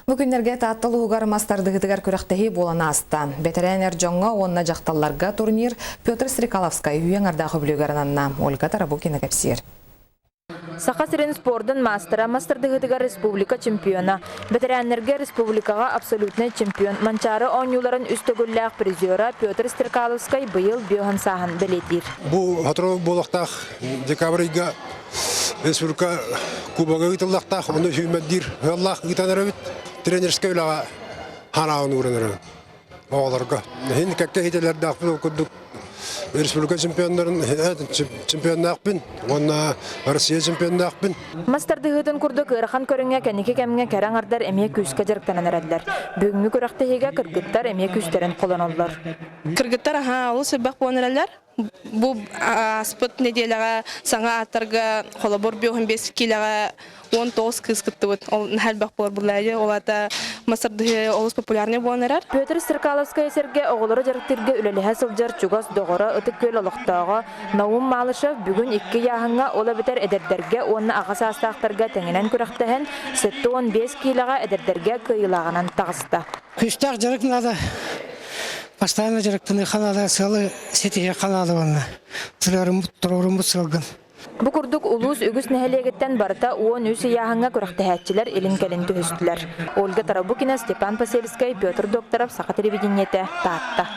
Бу күннэргэ Таатта улууһугар мас тардыһыытыгар күрэхтэһии буолан ааста. Бэтэрээн эр дьоҥҥо уонна дьахталларга турнир Петр Стрекаловскай үйэ аҥардаах үбүлүөйүгэр ананна. Ольга Тарабукина кэпсиир. Саха сирин спордун маастара, мас тардыһыытыгар республика чемпиона, бэтэрээннэргэ республикаҕа абсолютнай чемпион, Манчаары оонньууларын үс төгүллээх призера Петр Стрекаловскай быйыл бүөһүн сааһын бэлиэтиир. Бу сотору буолуохтаах декабрь ыйга республика кубога ыытыллахтаах, ону сүүмэрдиир ыаллаах ыытан эрэбит. Тренерскэй үлэҕэ ханаабын ууран эрэбит оҕолорго. Иһин кэккэ иһитэлэрдээхпин ол курдук республика чемпионнарын чемпионнаахпын уонна Россия чемпионнаахпын. Мас тардыһыытын курдук ыарахан көрүҥҥэ кэнники кэмҥэ кэрэ аҥардар эмиэ күүскэ дьарыктанан эрэллэр. Бүгүҥҥү күрэхтэһиигэ кыргыттар эмиэ күүстэрин холоноллор. Кыргыттар аһаа олус элбэх буолан эрэллэр. Бу ааспыт нэдиэлэҕэ саҥа ааттарга холобур 55 киилэҕэ 19 кыыс кыттыбыт. Ол наһаа элбэх буолар буллаайы. Ол аата мастардыһы олус популярный буолан эрэр. Петр Стрекаловскай сэргэ оҕолору дьарыктыырга үлэлэһэ сылдьар чугас доҕоро Ытык Күөл олохтооҕо Наум Малышев бүгүн икки ыйааһыҥҥа, ол эбэтэр эдэрдэргэ уонна аҕа саастаахтарга тэҥинэн күрэхтэһэн, 75 киилэҕэ эдэрдэргэ кыайыылааҕынан таҕыста. Күүстээх дьарык наада. Постоянно дьарыктаныахха наада, сыалы ситиһиэххэ наада уонна туруоруммут сыалгын. Бу курдук улуус үгүс нэһилиэгиттэн барыта 13 ыйааһыҥҥа күрэхтэһээччилэр илин-кэлин түһүстүлэр. Ольга Тарабукина, Степан Посельскай, Петр Докторов, Саха телевидениетэ, Таатта.